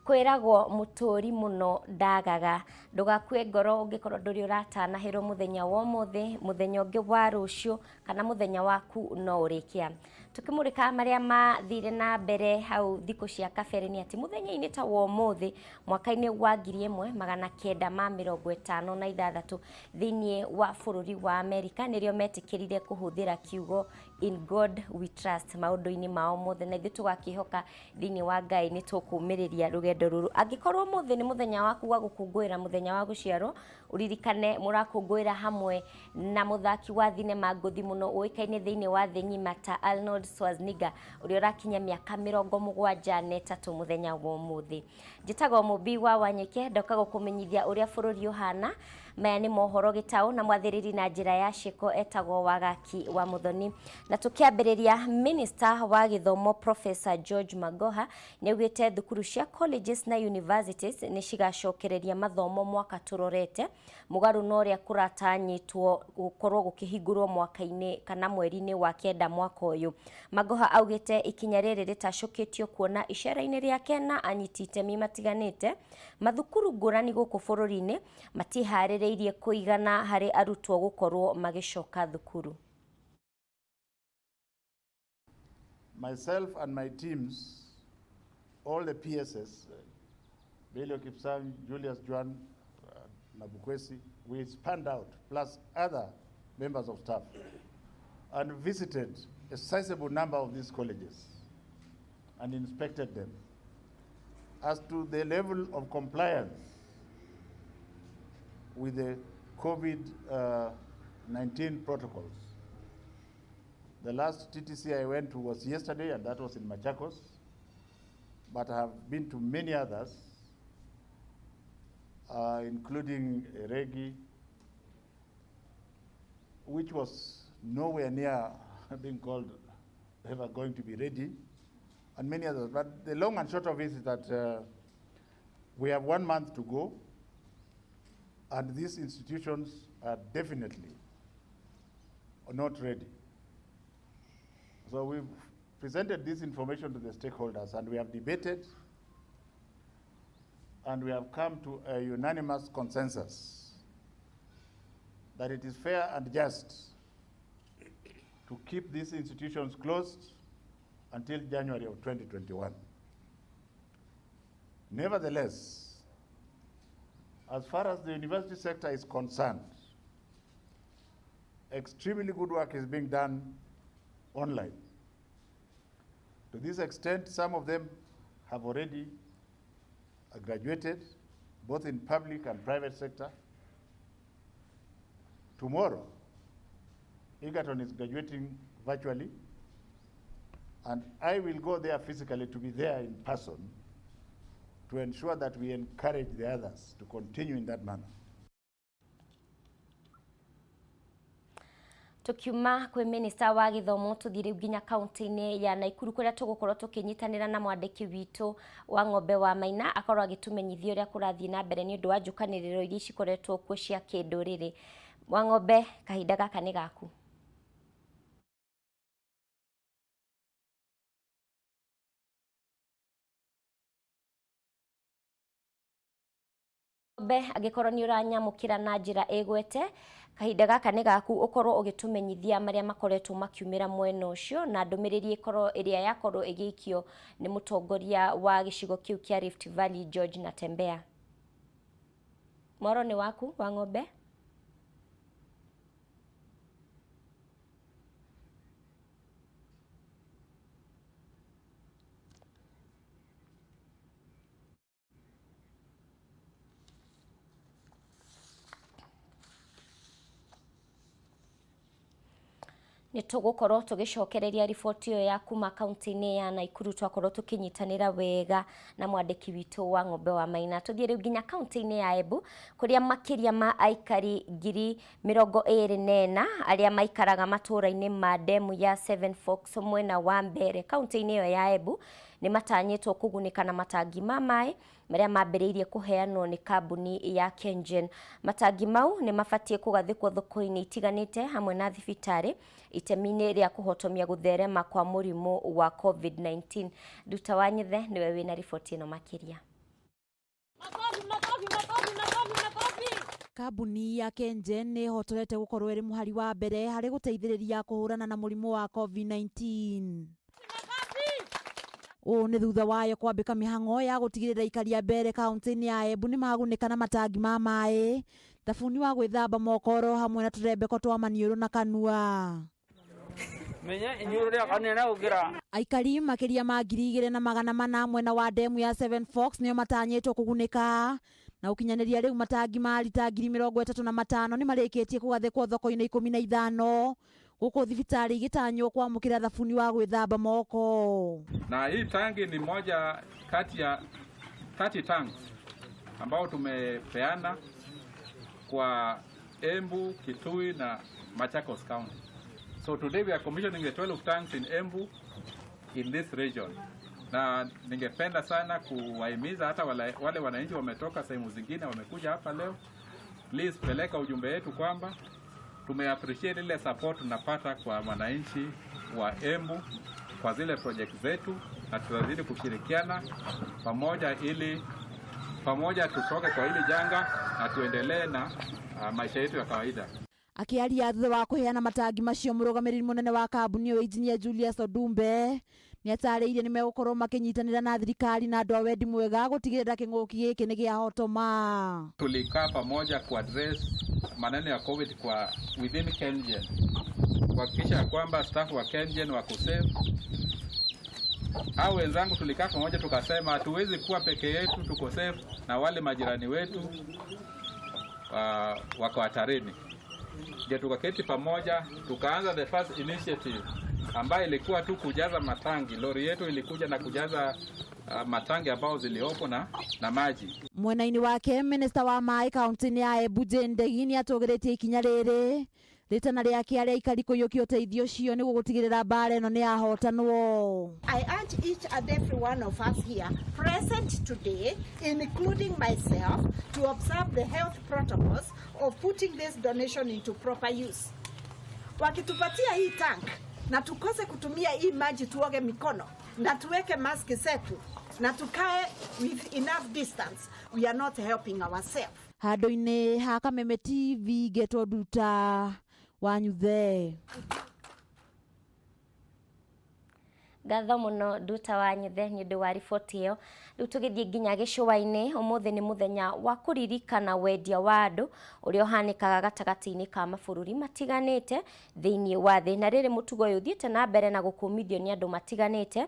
Kwĩragwo mũtũri mũno ndagaga. Ndũgakue ngoro ũngĩkorwo ndũrĩ ũratanahĩrwo mũthenya wa ũmũthĩ, mũthenya ũngĩ wa rũciũ kana mũthenya waku no ũrĩkĩa. Tũkĩmũrĩka marĩa mathire na mbere hau thikũ cia kabere nĩ atĩ mũthenya-inĩ ta wa ũmũthĩ mwaka-inĩ wa 1956 thĩinĩ wa bũrũri wa Amerika nĩrĩo metĩkĩrire kũhũthĩra kiugo In God We Trust maũndũ-inĩ mao mothe, na ithuĩ tũgakĩhoka thĩinĩ wa Ngai nĩ tũkũmĩrĩria rũgendo rũrũ. Angĩkorwo ũmũthĩ nĩ mũthenya waku wa gũkũngũĩra mũthenya wa gũciarwo, ũririkane mũrakũngũĩra hamwe na mũthaki wa thinema ngũthi mũno ũĩkaine thĩinĩ wa thĩ ng'ima ta Arnold Schwarzenegger ũrĩa ũrakinyia mĩaka 73 mũthenya wa ũmũthĩ. Njĩtagwo Mũmbi wa Wanyike, ndoka gũkũmenyithia ũrĩa bũrũri ũhana. Maya nĩ mohoro gĩtaũ na mwathĩrĩri na njĩra ya ciĩko etagwo Wagaki wa Mũthoni. Na tũkĩambĩrĩria, Minister wa gĩthomo Professor George Magoha nĩaugĩte thukuru cia colleges na universities nĩ cigacokereria mathomo mwaka tũrorete, mũgarũ na ũrĩa kũratanyĩtwo gũkorwo gũkĩhingũrwo mwaka-inĩ kana mweri-inĩ wa kenda mwaka ũyũ. Magoha augĩte ikinya rĩrĩ rĩtacũkĩtio kuona icera-inĩ rĩake na anyiti itemi matiganĩte mathukuru ngũrani gũkũ bũrũri-inĩ matiĩharĩrĩirie kũigana harĩ arutwo gũkorwo magĩcoka thukuru. Myself and my teams, all the PSs, Belio Kipsang, Julius Juan, Nabukwesi, we spanned out, plus other members of staff, and visited a sizable number of these colleges and inspected them as to the level of compliance with the COVID-19 protocols. The last TTC I went to was yesterday, and that was in Machakos, but I have been to many others, including Eregi, which was nowhere near being called ever going to be ready, and many others. But the long and short of it is that we have 1 month to go, and these institutions are definitely not ready. So we've presented this information to the stakeholders, and we have debated, and we have come to a unanimous consensus that it is fair and just to keep these institutions closed until January of 2021. Nevertheless, as far as the university sector is concerned, extremely good work is being done online. To this extent, some of them have already graduated, both in public and private sector. Tomorrow, Egerton is graduating virtually, and I will go there physically to be there in person to ensure that we encourage the others to continue in that manner. Tukiuma kwĩ minister wa gĩthomo tũthiĩ rĩu nginya kaunti-inĩ ya Naikuru kũrĩa tũgũkorwo tũkĩnyitanĩra na mwandĩki witũ wa Ng'ombe wa Maina akorwo agĩtũmenyithia ũrĩa kũrathiĩ na mbere nĩ ũndũ wa njũkanĩrĩro iria cikoretwo kuo cia kĩndũrĩrĩ. Wa Ng'ombe, kahinda gaka nĩ gaku. Ng'ombe, angĩkorwo nĩ ũranyamũkĩra na njĩra ĩgwete, kahinda gaka nĩ gaku ũkorwo ũgĩtũmenyithia marĩa makoretwo makiumĩra mwena ũcio na ndũmĩrĩri ĩkorwo ĩrĩa yakorwo ĩgĩikio nĩ mũtongoria wa gĩcigo kĩu kĩa Rift Valley George Natembeya. Mwaro nĩ waku wa Ng'ombe. Nĩ tũgũkorwo tũgĩcokereria riboti ĩyo ya kuma kaunti-inĩ ya Naikuru twakorwo tũkĩnyitanĩra wega na mwandĩki witũ wa Ng'ombe wa Maina. Tũthiĩ rĩu nginya kaunti-inĩ ya Embu kũrĩa makĩria ma aikari 24,000 arĩa maikaraga matũũra-inĩ ma ndemu ya Seven Forks mwena wa Mbere kaunti-inĩ ĩyo ya Embu nĩ matanyĩtwo kũgunĩka na matangi ma maĩ marĩa mambĩrĩirie kũheanwo nĩ kambuni ya Kengen. Matangi mau nĩ mabatiĩ kũgathĩkwo thoko-inĩ itiganĩte hamwe na thibitarĩ itemi-inĩ rĩa kũhotomia gũtherema kwa mũrimũ wa COVID-19. Nduta wa Nyethe nĩwe wĩna riboti ĩno makĩria. Kambuni ya KenGen nĩ ĩhotorete gũkorwo ĩrĩ mũhari wa mbere harĩ gũteithĩrĩria kũhũrana na mũrimũ wa COVID-19. Ũũ nĩ thutha wayo kwambĩka mĩhang'o ya gũtigĩrĩra aikari a mbere kaunti-inĩ ya Embu nĩ magunĩka na matangi ma maĩ, thabuni wa gwĩthamba moko oro hamwe na tũrembeko twa maniũrũ na kanua. Aikari makĩria ma 2,400 mwena wa demu ya Seven Forks nĩo matanyĩtwo kũgunĩka na ũkinyanĩria rĩu matangi ma rita 35,000 nĩ marĩkĩtie kũgathĩkwo thoko-inĩ 15 gũkũ thibitarĩ igĩtanywo kwamũkĩra thabuni wa gwĩthamba moko. Na hii tangi ni moja kati ya 30 tanks ambao tumepeana kwa Embu, Kitui na Machakos County. So today we are commissioning the 12 tanks in Embu in this region. Na ningependa sana kuwahimiza hata wale wananchi wametoka sehemu zingine wamekuja hapa leo, please peleka ujumbe wetu kwamba tumeappreciate ile support tunapata kwa wananchi wa Embu kwa zile project zetu, na tutazidi kushirikiana pamoja ili pamoja tutoke kwa hili janga na tuendelee na maisha yetu ya kawaida. Akiaria thutha wa kuheana matangi macio, mũrũgamĩrĩri mũnene wa kambuni ĩyo Engineer Julius Odumbe nĩatarĩirie nĩmegũkorwo makĩnyitanĩra na thirikari na andũ a wendi mwega gũtigĩrĩra kĩng'ũki gĩkĩ nĩ kĩahotoma. Tulikaa pamoja kuaddress maneno ya COVID kwa within KenGen, kuhakikisha kwamba staff wa KenGen wako safe. Hao wenzangu tulikaa pamoja tukasema hatuwezi kuwa peke yetu, tuko safe na wale majirani wetu wako hatarini. Ndio tukaketi pamoja tukaanza the first initiative ambayo ilikuwa tu kujaza matangi. Lori yetu ilikuja na kujaza matangi ambao ziliopo na maji. Mwena-inĩ wake minista wa maĩ kaunti-inĩ ya Embu Jane Ndegi nĩatũgĩrĩtie ikinya rĩrĩ rĩtana rĩake arĩa aikari kũiyũkia ũteithio ũcio nĩguo gũtigĩrĩra mbara ĩno nĩ yahotanwo. I urge each and every one of us here present today, including myself, to observe the health protocols of putting this donation into proper use. Wakitupatia hii tank na tukose kutumia hii maji tuoge mikono na tuweke maski zetu na tukae with enough distance, we are not helping ourselves. Handũ-inĩ ha Kameme TV ngetwo Nduta wa Nyuthe. Ngatho muno Nduta wa Nyuthe nĩ ũndũ wa riboti ĩyo. Rĩu tũgĩthiĩ nginya gĩcũa-inĩ, ũmũthĩ nĩ mũthenya wa kũririkana wendia wa andũ ũrĩa ũhanĩkaga gatagatĩ-inĩ ka mabũrũri matiganĩte thĩinĩ wa thĩ. Na rĩrĩ mũtugo ũyũ ũthiĩte na mbere na gũkũmithio nĩ andũ matiganĩte.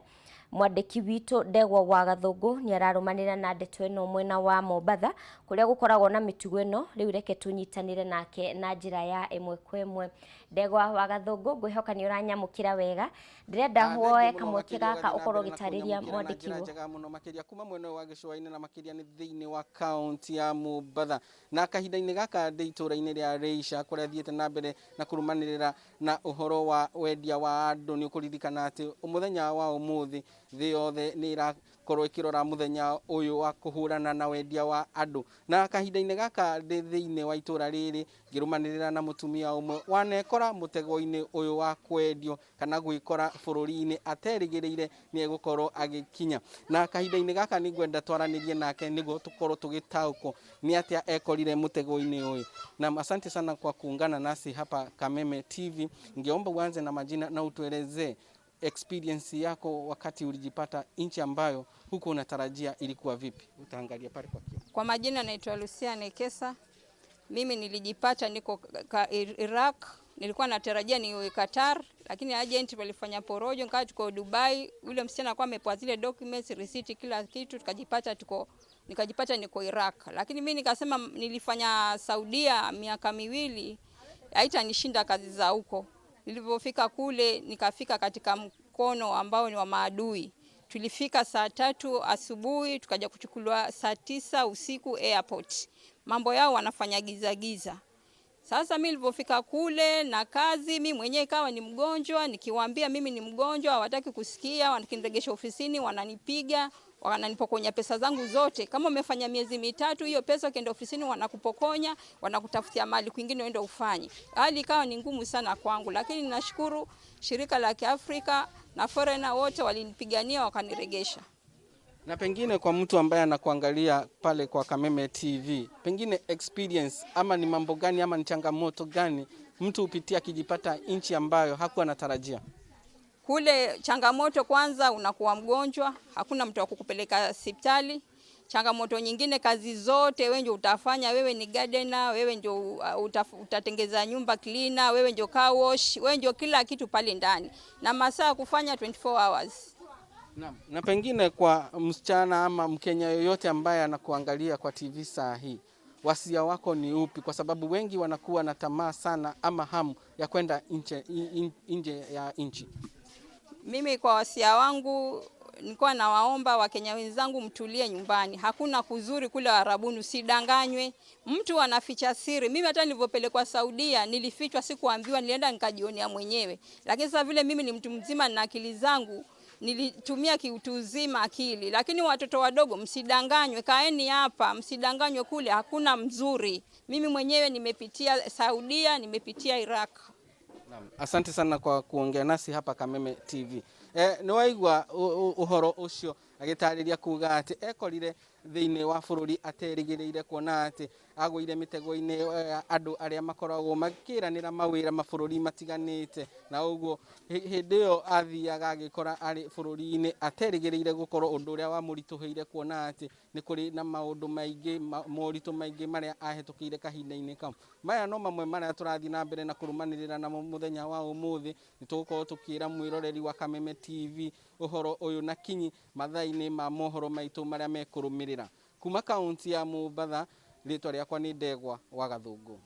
Mwandĩki witũ Ndegwa wa Gathũngũ nĩ ararũmanĩra na ndeto ĩno mwena wa Mombatha kũrĩa gũkoragwo na mĩtugo ĩno. Rĩu reke tũnyitanĩre nake na njĩra ya ĩmwe kwa ĩmwe. Ndegwa wa Gathũngũ, ngwĩhoka nĩ ũranyamũkĩra wega. Ndĩrenda woe kamweke gaka ũkorwo ũgĩtarĩria mwandĩki witũ njega mũno makĩria kuma mwena wa gĩcũa-inĩ na makĩria nĩ thĩinĩ wa kaunti ya Mombatha. Na kahinda-inĩ gaka ndĩ itũũra-inĩ rĩa Reisha kũrĩa thiĩte na mbere na kũrũmanĩrĩra na ũhoro wa wendia wa andũ. Nĩ ũkũririkana atĩ mũthenya wa ũmũthĩ thĩ yothe nĩ ĩrakorwo ĩkĩrora mũthenya ũyũ wa kũhũrana na wendia wa andũ. Na kahinda-inĩ gaka ndĩ thĩinĩ wa itũũra rĩrĩ ngĩrũmanĩrĩra na mũtumia ũmwe wanekora mũtego-inĩ ũyũ wa kwendio kana gwĩkora bũrũri-inĩ aterĩgĩrĩire nĩ egũkorwo agĩkinya. Na kahinda-inĩ gaka nĩ ngwenda twaranĩrie nake nĩguo tũkorwo tũgĩtaũkwo nĩ atĩa ekorire mũtego-inĩ ũyũ. Na asante sana kwa kuungana nasi hapa Kameme TV. Ningeomba uanze na majina na utuelezee experience yako wakati ulijipata nchi ambayo huko unatarajia ilikuwa vipi. Utaangalia pale kwa kioo. Kwa majina naitwa Lucia Nekesa. Mimi nilijipata niko Iraq. Nilikuwa natarajia ni Qatar, lakini agent walifanya porojo, nikawa tuko Dubai. Yule msichana alikuwa amepewa zile documents, receipt, kila kitu, nikajipata niko Iraq. Lakini mimi nikasema nilifanya Saudia miaka miwili, haitanishinda kazi za huko. Nilipofika kule nikafika katika mkono ambao ni wa maadui. Tulifika saa 3 asubuhi tukaja kuchukuliwa saa 9 usiku airport. Mambo yao wanafanya giza giza. Sasa mimi nilipofika kule na kazi, mimi mwenyewe kawa ni mgonjwa, nikiwaambia mimi ni mgonjwa hawataki kusikia, wanakiniregesha ofisini, wananipiga, wananipokonya pesa zangu zote. Kama umefanya miezi mitatu hiyo pesa ukienda ofisini wanakupokonya, wanakutafutia mali kwingine uende ufanye. Hali ikawa ni ngumu sana kwangu, lakini ninashukuru shirika la Kiafrika na foreigner wote walinipigania wakaniregesha. Na pengine kwa mtu ambaye anakuangalia pale kwa Kameme TV, pengine experience ama ni mambo gani ama ni changamoto gani mtu hupitia akijipata nchi ambayo hakuwa anatarajia? Kule changamoto kwanza, unakuwa mgonjwa, hakuna mtu wa kukupeleka hospitali. Changamoto nyingine, kazi zote wewe ndio utafanya, wewe ni gardener, wewe ndio utatengeza nyumba cleaner, wewe ndio car wash, wewe ndio kila kitu pale ndani, na masaa kufanya 24 hours. Na pengine kwa msichana ama Mkenya yoyote ambaye anakuangalia kwa TV saa hii, wasia wako ni upi? Kwa sababu wengi wanakuwa na tamaa sana ama hamu ya kwenda nje ya nchi. Mimi kwa wasia wangu nilikuwa nawaomba Wakenya wenzangu, mtulie nyumbani. Hakuna kuzuri kule Arabuni, usidanganywe. Mtu anaficha siri. Mimi hata nilivyopelekwa Saudia nilifichwa, sikuambiwa, nilienda nikajionea mwenyewe. Lakini sasa vile mimi ni mtu mzima na akili zangu nilitumia kiutu uzima akili. Lakini watoto wadogo msidanganywe, kaeni hapa, msidanganywe kule, hakuna mzuri. Mimi mwenyewe nimepitia Saudia, nimepitia Iraq. Asante sana kwa kuongea nasi hapa Kameme TV. Nĩ waigua ũhoro ũcio agĩtarĩria kuga atĩ ekorire thĩinĩ wa bũrũri aterĩgĩrĩire, kuona atĩ agũire mĩtego-inĩ andũ arĩa makoragwo makĩranĩra mawĩra mabũrũri matiganĩte, na ũguo hĩndĩ ĩyo athiaga agĩkora arĩ bũrũri-inĩ aterĩgĩrĩire gũkorwo ũndũ ũrĩa wamũritũhĩire, kuona atĩ nĩ kũrĩ na maũndũ maingĩ, moritũ maingĩ marĩa ahĩtũkĩire kahinda-inĩ kau. Maya no mamwe marĩa tũrathiĩ na mbere na kũrũmanĩrĩra namo mũthenya wa ũmũthĩ. Nĩ tũgũkorwo tũkĩra mwĩroreri wa Kameme TV ũhoro ũyũ na kinyi mathaa-inĩ ma mohoro maitũ marĩa mekũrũmĩrĩra. Kuma kaunti ya Mombatha, rĩtwa rĩakwa nĩ Ndegwa wa Gathũngũ.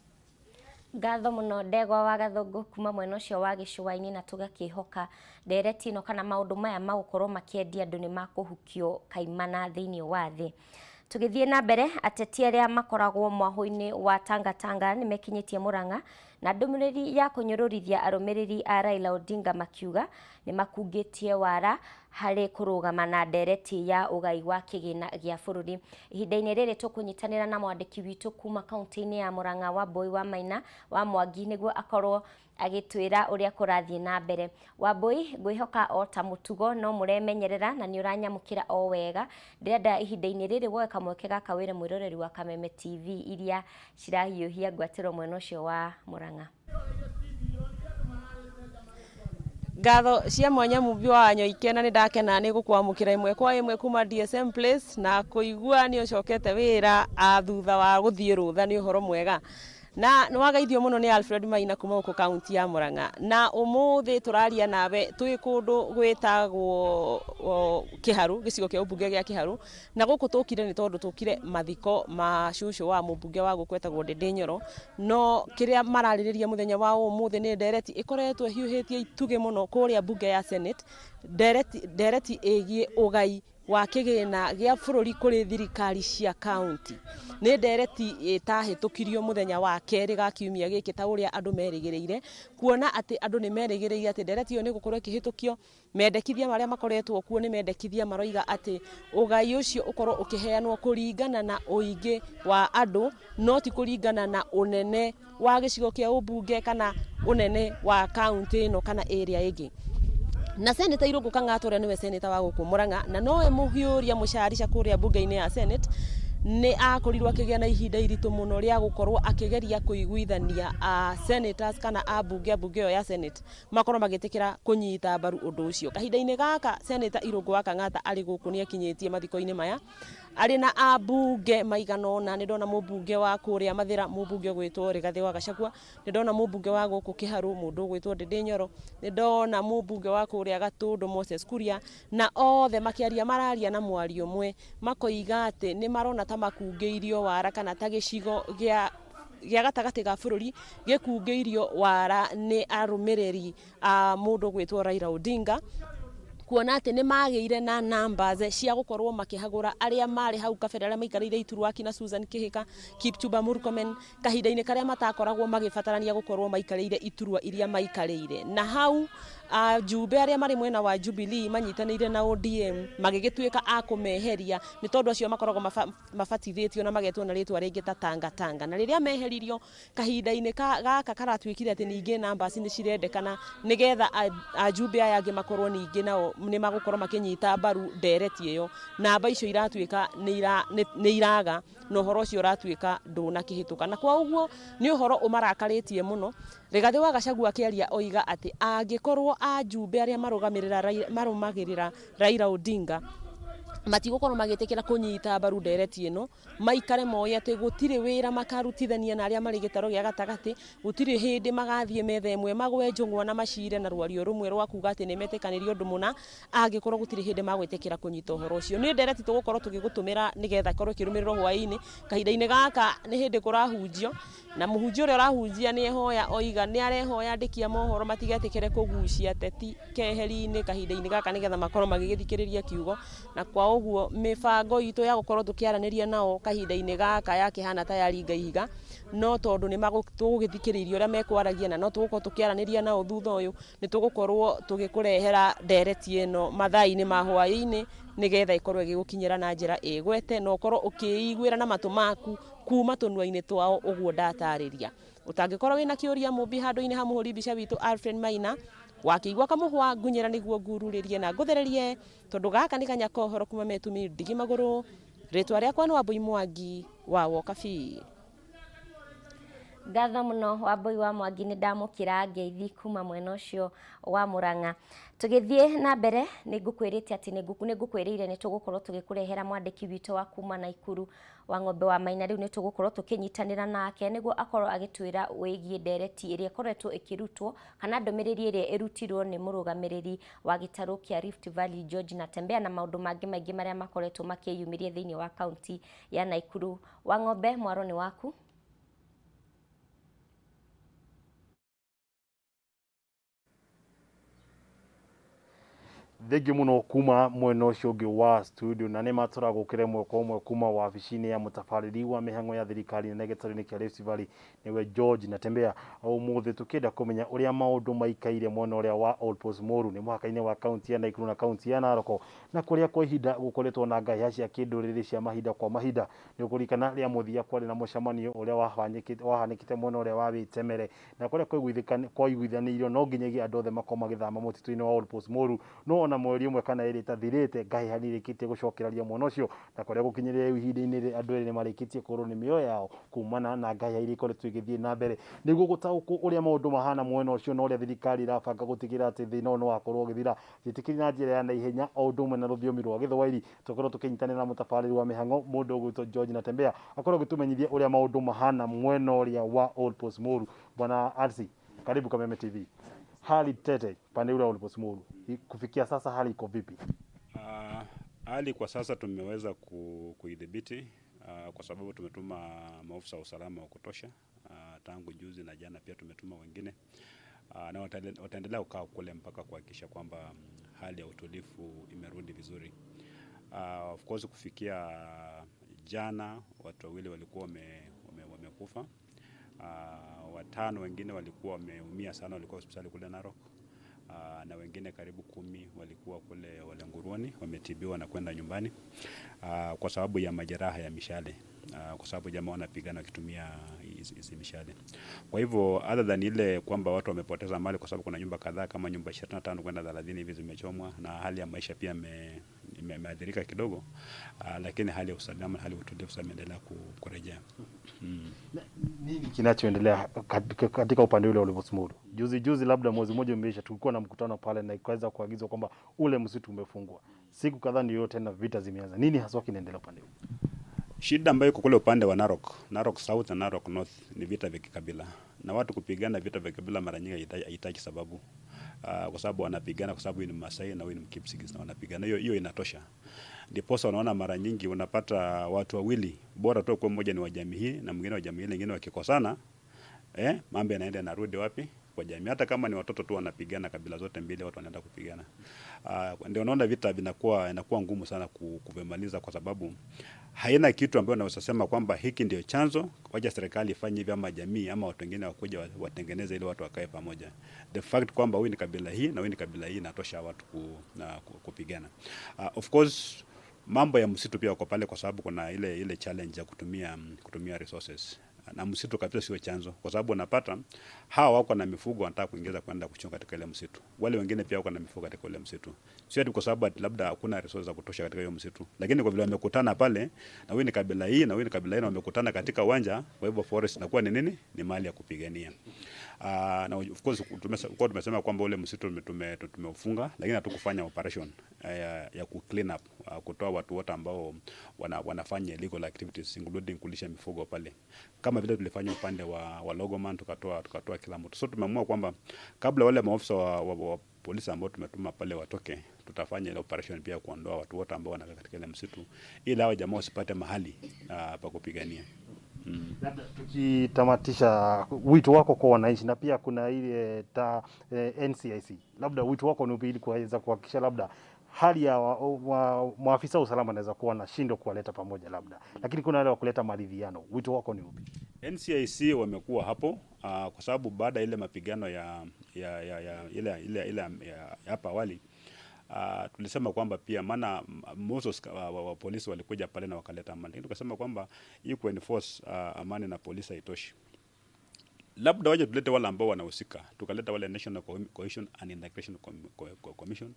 Ngatho mũno Ndegwa wa Gathũngũ kuma mwena ũcio wa gĩcũa-inĩ, na tũgakĩhoka ndereti ĩno kana maũndũ maya magũkorwo makĩendia andũ nĩ makũhukio kaimana thĩinĩ wa thĩ. Tũgĩthiĩ na mbere, ateti arĩa makoragwo mwahũ-inĩ wa Tanga Tanga nĩ mekinyĩtie Murang'a na ndũmĩrĩri ya kũnyũrũrithia arũmĩrĩri a Raila Odinga, makiuga nĩ makungĩtie wara harĩ kũrũgama na ndereti ya ũgai wa kĩgĩna gĩa bũrũri. Ihinda-inĩ rĩrĩ tũkũnyitanĩra na mwandĩki witũ kuma kaunti-inĩ ya Murang'a, Wambui wa Maina wa Mwangi, nĩguo akorwo agĩtwĩra ũrĩa kũrathiĩ na mbere. Wambui, ngwĩhoka o ta mũtugo no mũremenyerera na nĩ ũranyamũkĩra o wega. Ndĩrenda ihinda-inĩ rĩrĩ woe kamweke gaka wĩre mwĩroreri wa Kameme TV iria cirahiũhia ngwatĩro mwena ũcio wa Murang'a. Ngatho cia mwanya Mumbi wa Wanyoike, na nĩ ndakena nĩ gũkwamũkĩra ĩmwe kwa ĩmwe kuma DSM Place, na kũigua nĩ ũcokete wĩra thutha wa gũthiĩ rũtha nĩ ũhoro mwega. Na nĩ wagaithio mũno nĩ Alfred Maina kuma gũkũ kaunti ya Murang'a. Na ũmũthĩ tũraria nawe twĩ kũndũ gwĩtagwo Kĩharu, gĩcigo kĩa ũmbunge gĩa Kĩharu, na gũkũ tũkire nĩ tondũ tũkire mathiko ma cũcũ wa mũmbunge wa gũkũ etagwo Ndĩndĩ Nyoro. No kĩrĩa mararĩrĩria mũthenya wa ũmũthĩ nĩ ndereti ĩkoretwo ĩhiũhĩtie itugĩ mũno kũrĩa mbunge ya Senate, ndereti ĩgiĩ ũgai wa kĩgĩna gĩa bũrũri kũrĩ thirikari cia kaunti. Nĩ ndereti ĩtahĩtũkirio mũthenya wa kerĩ ga kiumia gĩkĩ ta ũrĩa andũ merĩgĩrĩire, kuona atĩ andũ nĩ merĩgĩrĩire atĩ ndereti ĩyo nĩ gũkorwo ĩkĩhĩtũkio. Mendekithia marĩa makoretwo kuo nĩ mendekithia maroiga atĩ ũgai ũcio ũkorwo ũkĩheanwo kũringana na ũingĩ wa andũ, no ti kũringana na ũnene wa gĩcigo kĩa ũmbunge kana ũnene wa kaunti ĩno kana ĩrĩa ĩngĩ. Na Senator Irũngũ Kang'ata ũrĩa nĩwe senator wa gũkũ Murang'a na nowe mũhiũria mũcarica kũrĩa mbunge-inĩ ya Senate, nĩ akorirwo akĩgĩa na ihinda iritũ mũno rĩa gũkorwo akĩgeria kũiguithania a senators kana ambunge a mbunge ĩyo ya Senate makorwo magĩtĩkĩra kũnyita mbaru ũndũ ũcio. Kahinda-inĩ gaka Senator Irũngũ wa Kang'ata arĩ gũkũ nĩ akinyĩtie mathiko-inĩ maya arĩ na ambunge maigana ũna. Nĩ ndona mũmbunge wa kũrĩa Mathĩra, mũmbunge ũgwĩtwo Rigathĩ wa Gachagua, nĩ ndona mũmbunge wa gũkũ Kĩharu, mũndũ ũgwĩtwo Ndĩndĩ Nyoro, nĩ ndona mũmbunge wa kũrĩa Gatũndũ Moses Kuria, na othe makĩaria mararia na mwario ũmwe makoiga atĩ nĩ marona ta makungĩirio wara kana ta gĩcigo gĩa gatagatĩ ga bũrũri gĩkungĩirio wara nĩ arũmĩrĩri a mũndũ ũgwĩtwo Raila Odinga, kuona atĩ nĩ magĩire na numbers cia gũkorwo makĩhagũra arĩa marĩ hau kabere, arĩa maikarĩire iturwa kina Susan Kihika, Kipchumba Murkomen, kahinda-inĩ karĩa matakoragwo magĩbatarania gũkorwo maikarĩire iturwa iria maikarĩire. Na hau Ajumbe arĩa marĩ mwena wa Jubilee manyitanĩire na ODM magĩgĩtuĩka a kũmeheria nĩ tondũ acio makoragwo mabatithĩtio na magetwo na rĩtwa rĩngĩ ta Tanga Tanga. Na rĩrĩa meheririo kahinda-inĩ gaka karatuĩkire atĩ ningĩ numbers nĩ cirendekana nĩgetha ajumbe aya angĩ makorwo ningĩ nao nĩ magũkorwo makĩnyita mbaru ndereti ĩyo. Namba icio iratuĩka nĩ iraga na ũhoro ũcio ũratuĩka ndũnakĩhĩtũka, na kwa ũguo nĩ ũhoro ũmarakarĩtie mũno. Rigathĩ wa Gachagua akĩaria oiga atĩ angĩkorwo ajumbe arĩa marũmagĩrĩra Raila Odinga matigũkorwo magĩtĩkĩra kũnyita mbaru ndereti ĩno, maikare moĩ atĩ gũtirĩ wĩra makarutithania na arĩa marĩ gĩtaro gĩa gatagatĩ, gũtirĩ hĩndĩ magathiĩ metha ĩmwe magwe njũng'wa na macire na rwario rũmwe rwa kuga atĩ nĩ metĩkanĩria ũndũ mũna, angĩkorwo gũtirĩ hĩndĩ magwĩtĩkĩra kũnyita ũhoro ũcio. Nĩ ndereti tũgũkorwo tũgĩgũtũmĩra nĩgetha ĩkorwo ĩkĩrũmĩrĩrwo hwaĩ-inĩ. Kahinda-inĩ gaka nĩ hĩndĩ kũrahunjio, na mũhunjia ũrĩa ũrahunjia nĩ ehoya oiga nĩ arehoya andĩki a mohoro matigetĩkĩre kũgucia ateti keheri-inĩ kahinda-inĩ gaka nĩgetha makorwo magĩgĩthikĩrĩria kiugo. Na kwa ũguo mĩbango itũ ya gũkorwo tũkĩaranĩria nao kahinda-inĩ gaka yakĩhana ta yaringa ihiga, no tondũ nĩ tũgũgĩthikĩrĩria ũrĩa mekwaragia na no tũgũkorwo tũkĩaranĩria nao thutha ũyũ, nĩ tũgũkorwo tũgĩkũrehera ndereti ĩno mathaa-inĩ ma hwaĩ-inĩ nĩgetha ĩkorwo ĩgĩgũkinyĩra na njĩra ĩgwete na ũkorwo ũkĩiguĩra na matũ maku kuma tũnua-inĩ twao ũguo ndatarĩria. Ũtangĩkorwo wĩna kĩũria mũmbi handũ-inĩ ha mũhũri mbica witũ Alfred Maina wakĩigua kamũhwa ngunyĩra nĩguo ngururĩrie na ngũthererie, tondũ gaka nĩ kanya kohoro kuma metumi ndigi magũrũ. Rĩtwa rĩakwa nĩ Wambui Mwangi wa Wokabi. Ngatho mũno Wambui wa Mwangi, nĩ ndamũkĩra ngeithi kuma mwena ũcio wa Murang'a. Tũgĩthiĩ na mbere nĩ ngũkwĩrĩte atĩ nĩ ngũkwĩrĩire nĩ tũgũkorwo tũgĩkũrehera mwandĩki witũ wa kuma Naikuru wa Ng'ombe wa Maina. Rĩu nĩ tũgũkorwo tũkĩnyitanĩra nake nĩguo akorwo agĩtwĩra wĩgiĩ ndereti ĩrĩa ĩkoretwo ĩkĩrutwo kana ndũmĩrĩri ĩrĩa ĩrutirwo nĩ mũrũgamĩrĩri wa gĩtarũ kĩa Rift Valley George Natembeya na maũndũ mangĩ maingĩ marĩa makoretwo makĩyumĩria thĩinĩ wa kaunti ya Naikuru. Wa Ng'ombe, mwaro nĩ waku. Thengi muno kuma mwena ũcio ũngĩ wa studio, na nĩ matũragũkĩre mwaka ũmwe kuma wabici-inĩ ya mũtabarĩri wa mĩhang'o ya thirikari nene gĩtarũ-inĩ kĩa Rift Valley nĩwe George Natembeya. Ũmũthĩ tũkĩenda kũmenya ũrĩa maũndũ maikaire mwena ũrĩa wa Old Moru nĩ mũhaka-inĩ wa kaunti ya Nakuru na kaunti ya Narok, na kũrĩa kwa ihinda gũkoretwo na ngahĩha cia kĩndũrĩrĩ cia mahinda kwa mahinda. Nĩ ũkũririkana rĩa mũthia kwarĩ na mũcemanio ũrĩa wahanĩkĩte mwena ũrĩa wa Wĩtemere, na kũrĩa kwaiguithanĩirio no nginyagia andũ othe makorwo magĩthama mũtitũ-inĩ wa Old Moru, no ona mweri ũmwe kana ĩrĩ ĩtathirĩte ngahĩha nĩ irĩkĩtie gũcokereria mwena ũcio, na kũrĩa gũkinyĩrĩria rĩu ihinda-inĩ andũ erĩ nĩmarĩkĩtie kũrwo nĩ mĩoyo yao kumana na ngahĩha iria ikoretwo igĩthiĩ na mbere. Nĩguo gũtaũkwo ũrĩa maũndũ mahana mwena ũcio na ũrĩa thirikari ĩrabanga gũtigĩrĩra atĩ thĩna ũyũ nĩ wakorwo ũgĩthira, njĩtĩkĩri na njĩra ya naihenya o ũndũ ũmwe na rũthiomi rwa Gĩthwaĩri tũkorwo tũkĩnyitanĩra na mũtabarĩri wa mĩhang'o mũndũ ũgwĩtwo George Natembeya akorwo agĩtũmenyithia ũrĩa maũndũ mahana mwena ũrĩa wa Old Moru. Bwana RC, karibu Kameme TV. Hali tete pande ule wa Old Moru kufikia sasa, hali iko vipi? Hali kwa sasa tumeweza kuidhibiti kwa sababu tumetuma maofisa wa usalama wa kutosha tangu juzi na jana pia tumetuma wengine na wataendelea kukaa kule mpaka kuhakikisha kwamba hali ya utulivu imerudi vizuri. Of course kufikia jana watu wawili walikuwa wamekufa, watano wengine walikuwa wameumia sana, walikuwa hospitali kule Narok, na wengine karibu 10 walikuwa kule Olenguruoni wametibiwa na kwenda nyumbani kwa sababu ya majeraha ya mishale, kwa sababu jamaa wanapigana wakitumia hizi mishale. Kwa hivyo other than ile kwamba watu wamepoteza mali, kwa sababu kuna nyumba kadhaa kama nyumba 25 kwenda 30 hivi zimechomwa na hali ya maisha pia imeathirika kidogo, lakini hali ya usalama, hali ya utulivu sasa imeendelea kurejea. Nini kinachoendelea katika upande ule wa Old Moru? Juzi juzi, labda mwezi mmoja umeisha, tulikuwa na mkutano pale na ikaweza kuagizwa kwamba ule msitu umefungwa. Siku kadhaa ndio tena vita zimeanza. Nini haswa kinaendelea upande huu? Shida ambayo iko kule upande wa Narok, Narok South na Narok North ni vita vya kikabila. Na watu kupigana vita vya kikabila mara nyingi haihitaji sababu. Kwa sababu wanapigana kwa sababu huyu ni Masai na huyu ni Mkipsigis na wanapigana. Hiyo inatosha. Ndiposa unaona mara nyingi unapata watu wawili, bora tu kwa mmoja ni wa jamii hii na mwingine wa jamii ile nyingine, wakikosana mambo yanaenda yanarudi wapi? kwa jamii. Hata kama ni watoto tu wanapigana, kabila zote mbili watu wanaenda kupigana. Ndio unaona vita vinakuwa inakuwa ngumu sana kuvimaliza, kwa sababu haina kitu ambayo unaweza sema kwamba hiki ndio chanzo, wacha serikali ifanye hivi ama jamii ama watu wengine wakuja watengeneze ili watu wakae pamoja. The fact kwamba huyu ni kabila hii na huyu ni kabila hii inatosha watu kupigana. Of course mambo ya msitu pia wako pale, kwa sababu kuna ile challenge ya kutumia resources, na msitu kabisa sio chanzo, kwa sababu unapata hawa wako na mifugo wanataka kuingiza kwenda kuchunga katika ile msitu, wale wengine pia wako na mifugo katika ile msitu. Sio ati kwa sababu ati labda hakuna resources za kutosha katika hiyo msitu, lakini kwa vile wamekutana pale, na huyu ni kabila hii na huyu ni kabila hii, na wamekutana katika uwanja, kwa hivyo forest inakuwa ni nini? Ni mali ya kupigania. Na of course tumesema kwamba ule msitu tumeufunga, lakini hatukufanya operation ya ku clean up, kutoa watu wote ambao wanafanya illegal activities including kulisha mifugo pale, kama vile tulifanya upande wa Logoman, tukatoa kila mtu. So tumeamua kwamba kabla wale maofisa wa polisi ambao tumetuma pale watoke, tutafanya ile operation pia kuondoa watu wote ambao wanakaa katika ile msitu, ili hao jamaa wasipate mahali pa kupigania. Labda tukitamatisha, wito wako kwa wananchi, na pia kuna ile NCIC, labda wito wako ni upi ili kuweza kuhakikisha labda hali ya maafisa wa usalama wanaweza kuwa na shindo kuwaleta pamoja labda, lakini kuna wale wa kuleta maridhiano, wito wako ni upi? NCIC wamekuwa hapo kwa sababu baada ile mapigano ya ile hapa awali, tulisema kwamba pia maana Moses wa polisi walikuja pale na wakaleta amani, lakini tukasema kwamba hii kuenforce amani na polisi haitoshi, labda waje tulete wale ambao wanahusika. Tukaleta wale National Cohesion and Integration Commission,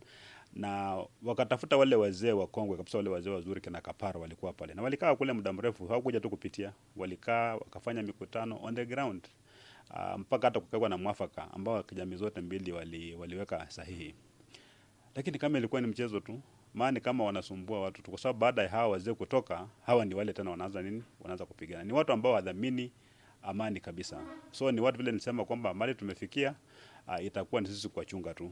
na wakatafuta wale wazee wa kongwe kabisa, wale wazee wazuri kina Kaparo walikuwa pale, na walikaa kule muda mrefu, hawakuja tu kupitia, walikaa wakafanya mikutano on the ground, mpaka hata kukawa na mwafaka ambao jamii zote mbili waliweka sahihi. Lakini kama ilikuwa ni mchezo tu, maana kama wanasumbua watu tu, kwa sababu baada ya hawa wazee kutoka, hawa ni wale tena wanaanza nini? Wanaanza kupigana. Ni watu ambao wadhamini amani kabisa. So ni watu vile nilisema kwamba mali tumefikia, itakuwa ni sisi kuwachunga tu.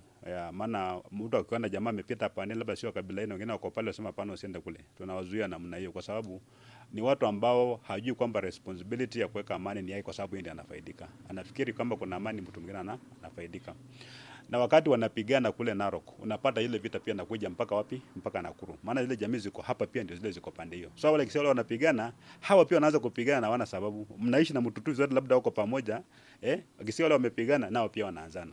Maana mtu akiona jamaa amepita pande labda sio kabila hii, wengine wako pale wasema hapana, usiende kule. Tunawazuia namna hiyo kwa sababu ni watu ambao hajui kwamba responsibility ya kuweka amani ni yake, kwa sababu yeye ndiye anafaidika. Anafikiri kwamba kuna amani, mtu mwingine anafaidika. Na wakati wanapigana kule Narok, unapata ile vita pia nakuja mpaka wapi? Mpaka Nakuru. Maana zile jamii ziko hapa pia ndio zile ziko pande hiyo. So wale kisema wanapigana, hawa pia wanaanza kupigana na wana sababu. Mnaishi na mtutu zote labda wako pamoja, wakisikia wale wamepigana nao pia wanaanzana.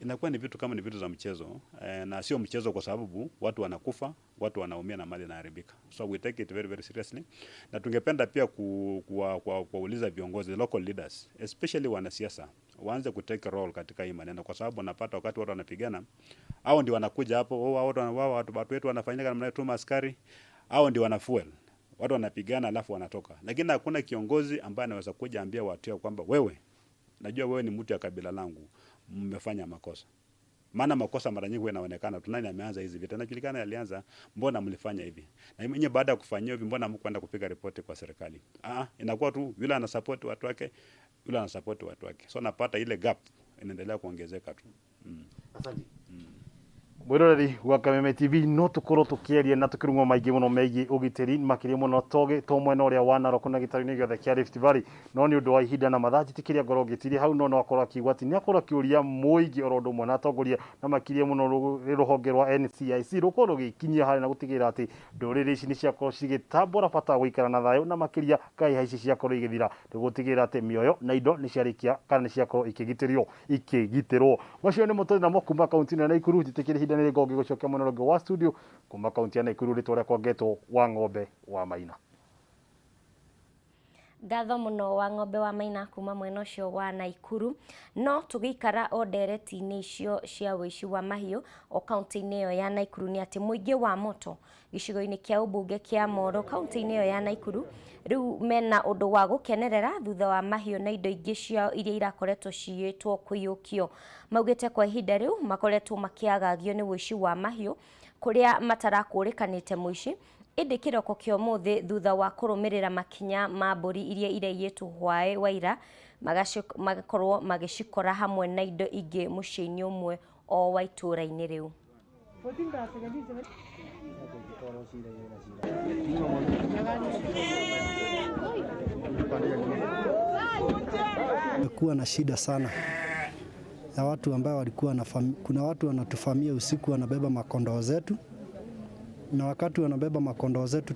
Inakuwa ni vitu kama ni vitu za mchezo, na sio mchezo kwa sababu watu wanakufa, watu wanaumia na mali inaharibika. So we take it very very seriously. Na tungependa pia kuuliza viongozi, local leaders, especially wanasiasa, waanze ku take role katika hii maneno, kwa sababu wanapata wakati watu wanapigana, hao ndio wanakuja hapo, watu wetu wanafanyika namna tu askari, hao ndio wanafuel. Watu wanapigana alafu wanatoka. Lakini hakuna kiongozi ambaye anaweza kuja ambia watu yao kwamba wewe, najua wewe ni mtu ya kabila langu, mmefanya makosa. Maana makosa mara nyingi yanaonekana tu, nani ameanza hizi vita? Inajulikana alianza, mbona mlifanya hivi? Na nyinyi baada ya kufanyia hivi mbona hamkwenda kupiga ripoti kwa serikali? Inakuwa tu yule ana support watu wake, yule ana support watu wake. So napata ile gap inaendelea kuongezeka tu. Asante. Mwiroreri wa Kameme TV, no tukorwo tukiaria na tukirung'o maingi muno megie ugitiri makiria muno toge to mwena uria wa Narok na gĩtarũ-inĩ gĩothe kĩa Rift Valley, no nĩ ũndũ wa ihinda na mathaa njĩtĩkĩria ngorwo ngĩtiria hau, no akorwo akiuga atĩ nĩ akorwo akĩũria mũingĩ oro ũndũ ũmwe na atongoria na makiria mũno rũhonge rwa NCIC rũkorwo rũgĩkinyia harĩa na gũtigĩrĩra atĩ ndũrĩrĩ ici nĩ ciakorwo cigĩtambũra bata wa gũikara na thayũ na makĩria kaĩ ici ciakorwo igĩthira nĩgũtigĩrĩra atĩ mĩoyo na indo nĩ ciarĩkia kana nĩ ciakorwo ikĩgitĩrwo. Macio nĩmo tũrĩ namo kuma kaunti-inĩ ya Nakuru. Njĩtĩkĩria ihinda nĩ rĩngĩ gũcokia mwena ũrĩa ũngĩ wa studio kuma kaunti ya Nakuru, rĩtwa rĩakwa ngetwo wa Ng'ombe wa Maina. Ngatho mũno wa Ng'ombe wa Maina kuma mwena ũcio wa Nakuru. No tũgĩikara o ndereti-inĩ icio cia ũici wa mahiũ o kaunti-inĩ ĩyo ya Nakuru, nĩ atĩ mũingĩ wa Moto gĩcigo-inĩ kĩa ũmbunge kĩa Moro kaunti-inĩ ĩyo ya Nakuru rĩu mena ũndũ wa gũkenerera thutha wa mahiũ na indo ingĩ ciao iria irakoretwo ciyĩtwo kũiyũkio. Maugĩte kwa ihinda rĩu makoretwo makĩagagio nĩ ũici wa mahiũ kũrĩa matarakũrĩkanĩte mũici, ĩndĩ kĩroko kĩa ũmũthĩ thutha wa kũrũmĩrĩra makinya ma mbũri iria iraiyĩtwo hwaĩ wa ira magakorwo magĩcikora hamwe na indo ingĩ mũciĩ-inĩ ũmwe o wa itũũra-inĩ rĩu. Kuwa na shida sana ya watu ambao walikuwa na kuna watu wanatufamia usiku wanabeba makondoo zetu, na wakati wanabeba makondoo zetu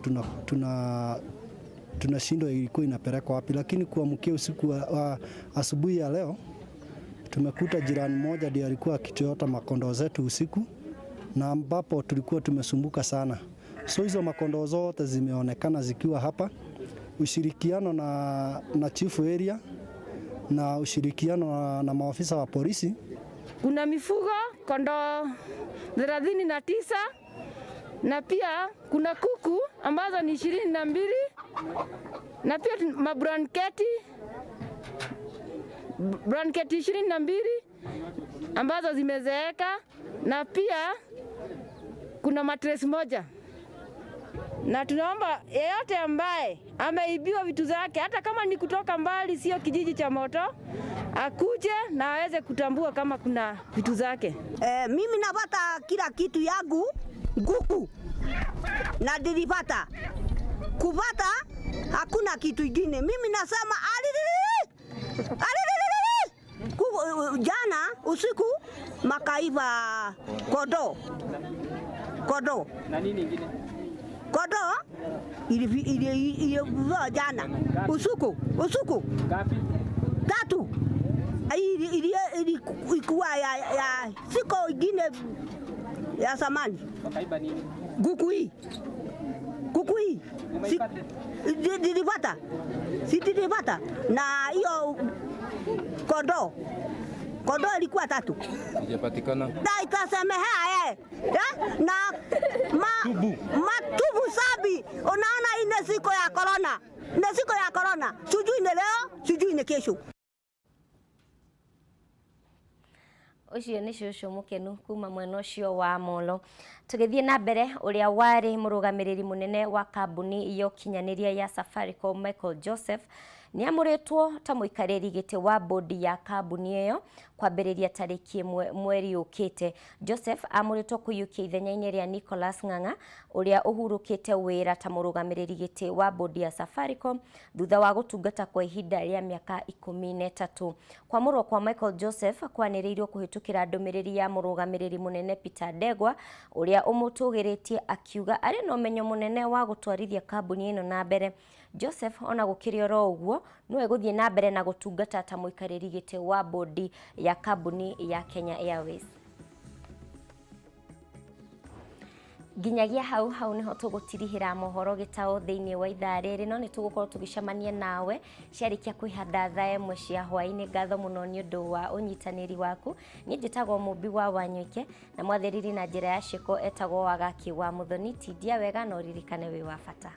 tunashindwa ilikuwa inapelekwa wapi. Lakini kuamkia usiku wa asubuhi ya leo tumekuta jirani mmoja ndiye alikuwa akichota makondoo zetu usiku, na ambapo tulikuwa tumesumbuka sana. So hizo makondoo zote zimeonekana zikiwa hapa. Ushirikiano na chief area na ushirikiano na maafisa wa polisi. Kuna mifugo kondoo 39 na pia kuna kuku ambazo ni 22 na pia mablanketi 22 ambazo zimezeeka na pia kuna matresi moja. Na tunaomba yeyote ambaye ameibiwa vitu zake, hata kama ni kutoka mbali, sio kijiji cha Moto, akuje na aweze kutambua kama kuna vitu zake. Mimi napata kila kitu yangu nguku na nilipata kupata, hakuna kitu ingine. Mimi nasema alilili jana usiku makaiva kodo na nini ingine kodo ilivaa jana usiku ngapi? 3 ilikuwa ya siku ingine ya zamani. Wakaiba nini? Kuku hii nilipata, si nilipata na hiyo kodo ilikuwa 3. Sijapatikana. Na itasemehea na matubu sabi. Unaona ine siku ya corona. Na siku ya corona. Sijui ni leo, sijui ni kesho. Ucio ni cucu mukenu kuma mwena ucio wa Molo. Tugithie na mbere, uria wari murugamiriri munene wa kambuni ya ukinyaniria ya Safaricom Michael Joseph niamuritwo ta muikariri giti wa bodi ya kambuni iyo kwambiriria tariki 1 mweri ukite. Joseph amuritwo kuyukia ithenya-ini ria Nicholas Ng'ang'a uria uhurukite wira ta murugamiriri giti wa bodi ya Safaricom thutha wa gutungata kwa ihinda ria miaka 13. Kwamurwo kwa Michael Joseph kwaniriirwo kuhitukira ndumiriri ya murugamiriri munene Peter Ndegwa uria umutugiritie akiuga ari na umenyo munene wa gutwarithia kambuni ino na mbere. Joseph ona gukiri oro uguo no eguthie na mbere na gutungata ta muikariri giti wa bodi ya kambuni ya Kenya Airways. Nginyagia hau hau niho tugutirihira mohoro gitao thiini wa ithaa riri, no ni tugukorwo tugicemania nawe ciarikia kwihanda thaa 1 cia hwaini. Ngatho muno ni undu wa unyitaniri waku. Ni njitagwo Mumbi wa Wanyoike na mwathiriri na njira ya ciiko etagwo Wagaki wa Muthoni. Tindia wega na uririkane wi wa bata.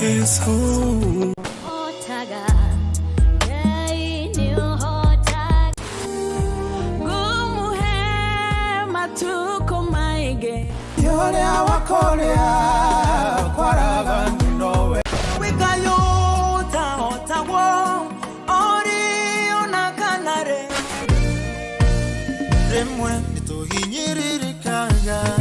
Jesu Otaga Ngai hotaga Gumuhe matuko maige Yorea wakorea kwaraga nowe Wikayota otawo ori onakanare Remwe nituhinyirikaga.